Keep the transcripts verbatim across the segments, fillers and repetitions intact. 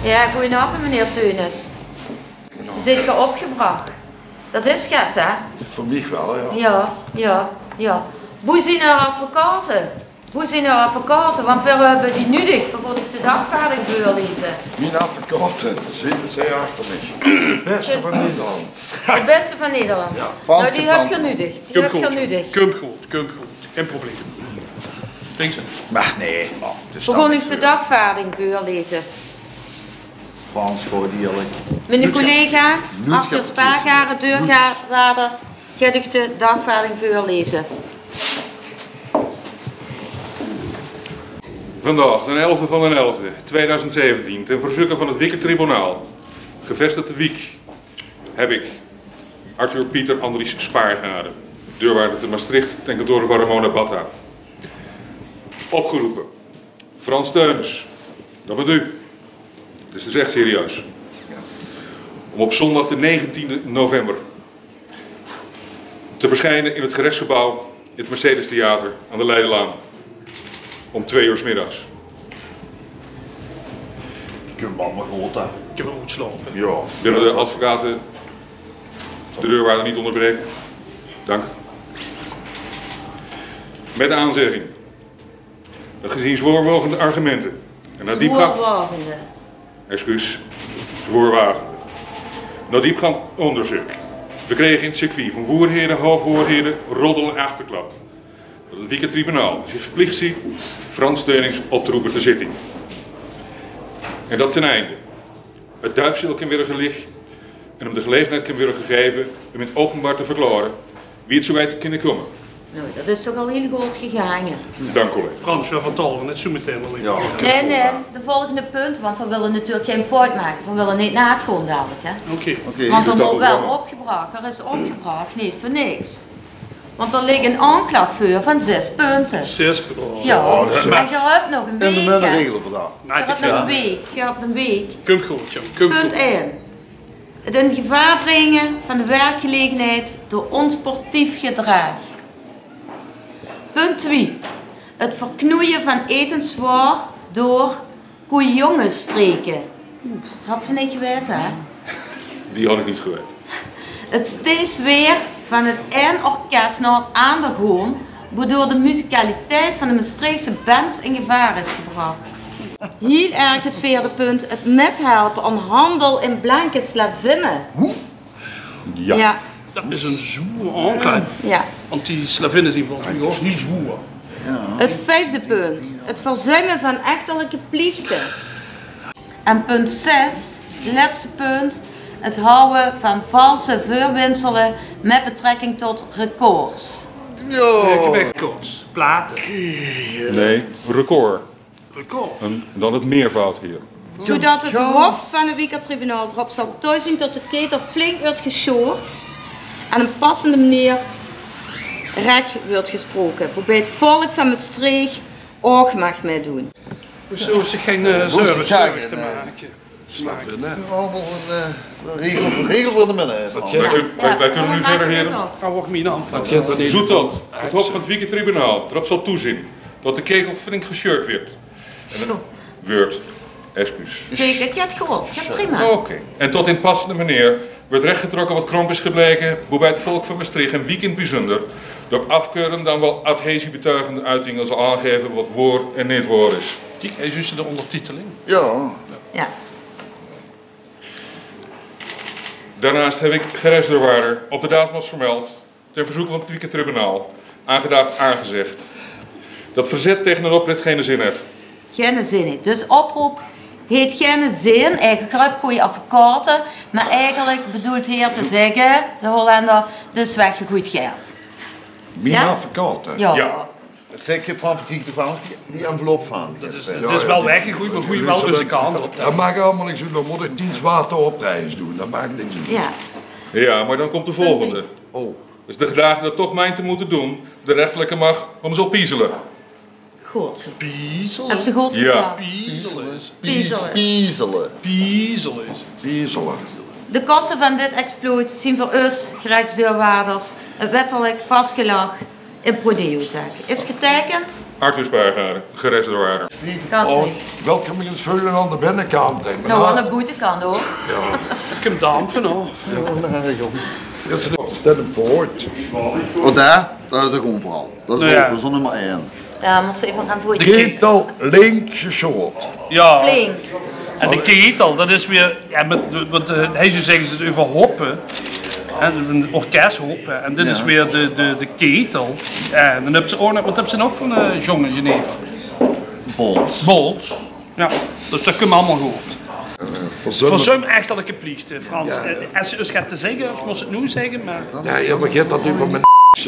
Jao, goojenaovend, meneer Theunisz. Zeet geer opgebrach? Dat is get, hè? Veur miech wel, jao. Jao, jao, jao. Boe zien eur advocate? Boe zien eur advocate? Want veer höbbe die nudig. Veer goon de dagvaarding veurleze. Mien advocate zeen, zeen achter miech. De bèste vaan Nederland. De bèste vaan Nederland. Jao. Noe, die höb geer nudig. Die höb geer nudig. Kump good, kump good. Gein probleem. Dink ze. Meh nee, man. Veer goon de dagvaarding veurleze. Frans, gooi die eerlek. Miene collega, Arthur Spaargaren, deurwaarder, geit uuch de dagvaarding veurleze. Vandaag, d'n elfde vaan d'n elfde, tweeduizend zeventien, ten verzeuke vaan 't Wieker Tribunaal, gevestigd te Wiek, höb iech, Arthur Pieter Andries Spaargaren, deurwaarder te Mestreech ten kantore vaan Ramona Batta, opgerope. Frans Theunisz, dat bent u. Dit is dus ech serieus. Om op zondag de negentiende november te verschijnen in het gerechtsgebouw in het Mercedes Theater aan de Leidelaan. Om twee uur 's middags. Kump allemaol good, hè? Kinne v'r good slaope. Jao. Willen de advocaten de deurwaarder niet onderbreken? Dank. Met de aanzegging: gezien zwoorwegende argumenten en na diepgaand... Zwoorwegende. Excuus. Zwoorwegende. Na diepgaand onderzoek verkrege in 't circuit vaan woerhede, halfwoerhede, roddel en achterklap, dat 't Wieker Tribunaal ziech verpliech zeet Frans Theunisz op te rope te zitting. En dat ten einde 't duipsjeel kin weure geliech en häöm de gelegenheid kin weure gegeve um in 't openbaar te verklaore wie 't zoe wied heet kinne koume. Noe, dat is toch al hiel good gegaange. Dank, collega. Frans, veer vertaole 't zoe metein wel eve. Jao. Nein, nein, de volgende punt, want veer wèlle natuurlek gein fout make. Veer wèlle neet nao 't goon dalek, hè. Oké. Oké. Want d'r weurt wel opgebrach. D'r is opgebrach, neet veur niks. Want d'r ligk 'n aonklach veur vaan zès punte. Zès punte. Jao, en geer höb nog 'n week, hè. Geer höb nog 'n week. Geer höb 'n week. Kump good, jao. Kump good. Punt ein. 't In gevaor bringe vaan de werkgelegenheid door onsportief gedraag. Punt twie. 't Verknoeie vaan etenswaor door koejongestreke. Had ze neet gewete, hè? Die had ik niet geweten. 't Steeds weer vaan 't ein orkes nao 't aander goon, boedoor de muzikaliteit vaan de Mestreechse bands in gevaor is gebrach. Hiel erg 't veerde punt, 't mèthelpe aon handel in blanke slavinne. Jao. Jao. Dat is 'n zwoer aonklach. Jao. Want die slavinne zien volges miech ouch hiel zwoer. 't Vijfde punt, 't verzuime vaan echterleke pliechte. En punt zès, 't lèste punt, 't hawwe vaan valse veurwindsele mèt betrekking tot records. Jao. Records, plate. Nee, record. Record. En dan 't meervoud hier. Zoetot 't hof vaan 't Wieker Tribunaal drop zal toezeen tot de ketel flink weurt gesjoord en op 'n passende meneer rech weurt gesproke, boebij 't volk vaan Mestreech ouch maag mètdoen. Hoezo is 't gein, eh, zörg te make? Slavinne. Allemaol 'n, eh, regel, regel veur de minne. Veer kinne, veer kinne noe wiejer, here. Zoetot 't hof vaan 't Wieker Tribunaal drop zal toezeen tot de ketel flink gesjeurd weurt. En 't weurt, excuus. Zeker, 't geit good. 't Geit prima. Oké. En tot in passende meneer weurt rechgetrokke wat kromp is gebleke, boebij 't volk vaan Mestreech en Wiek in 't bezunder door afkeurende, dan wel adhesiebetuigende uitingen zal aongeve wat woor en neet woor is. Kiek, heer zuut de ondertiteling. Jao. Jao. Daonao höb iech gerechtsdeurwaarder op de datum es vermeld ten verzoeke vaan 't Wieker Tribunaal aongedaag aongezag tot verzet tege 'nen oprop geine zin heet. Geine zin heet. Dus oprop heet geine zin. Eigelek, geer höb gooj advocate, meh eigelek bedoelt heer te zègke, de Hollender, dus weggegoejd geld. Mien advocate? Jao. Jao. Dat zègk iech vaan, verkiek iech wel die, die envelop vaan. Dat is, dat is wel weggegoejd, meh goej wel dus de kant op. Dat maak allemaol niks oet, dan moot iech tien zwaarte optrejes doen. Dat maak niks oet. Jao. Jao, meh dan kump de volgende. Oh. Dus de gedaagde dat toch meint te mote doen, de rechterleke mach, um zal piezele. Good. Piezele? Höbs te good gezag? Piezele is 't. Piezele. Piezele. Piezele is 't. Piezele. De koste vaan dit exploit zien veur us, gerechtsdeurwaarders, 't wettelek vasgelag In Prodeo, zeg. Is getekend? Arthur Spargaarder, gereisd door Adam. Kans neet. Wèlt geer mich ins veule aan de binnekant, hè? Nou, aan de boetekant ouch. Jao. Ich höb damp vanaaf. Jao, jóng. Det is nog de stem voort. Oh, dao? Det is de gewoen veural. Det is, jao, det is nummer ein. Jao, mós effe gaon veur. De ketel link gesjold. Jao. Flink. En de ketel, det is weer, jao, mit, mit, eh, hie zouw zègke ze 't euver hoppe. Hè, ein orkeshop, hè. En dit is weer de, de, de ketel. En dan höbs se ouch nog, waat höbs se nog van, eh, Jong en Jenever? Bols. Bols. Jao, dus det kump allemaol good. Eh, verzum- Verzum echterlike plicht, eh, Frans. Jao, jao. Eh, es se 't get te zègke, of mós se 't noe zègke, mer... Nae, jao, mer geit det euver mien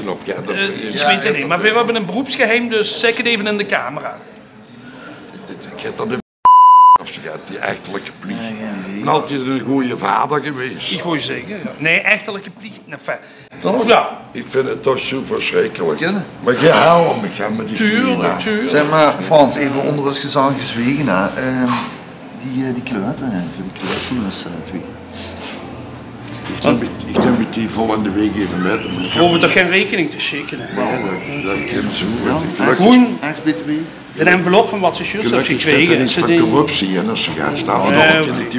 of geit det... Eh, ich weit 't neet, mer veer höbbe ein beroepsgeheim, dus zèk 't effe in de camera. Geit det euver of ze geit die echterlike plicht. Nae, gein idee. En altied eine gooje vader gewaes. Ich wou zègke, jao. Nae, echterlike plicht, enfin. Toch? Jao. Ich vinj 't toch zoe versjrikkelik. Mer geer help mich, hè, mit die... Tuurlik, tuurlik. Zèk mer, Frans, effe ónger us gezag gezwege, hè. Ehm, die, eh, die kluit, hè, veur die kluit van us, eh, twee. Ich dink, ich dink det die volgende waek effe mit. Veer hove toch gein raekening te sjeke, hè? Nae, det, det kint zoe. Jao, ex-B T W. Ein envelop van waat ze zjus höbbe gekrege. Gelukkig det d'r niks van corruptie in is gewaes, hè. Nae, det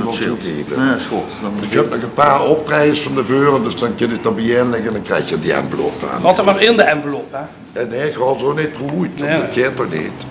is good. Ich höb nog ein paar optraejes van te veure, dus dan kin ich det bie-ein lègke en dan krieg geer die envelop van. Waat zit d'r in de envelop, hè? Jao, nae, ich gaon zoe neet oet, det geit toch neet.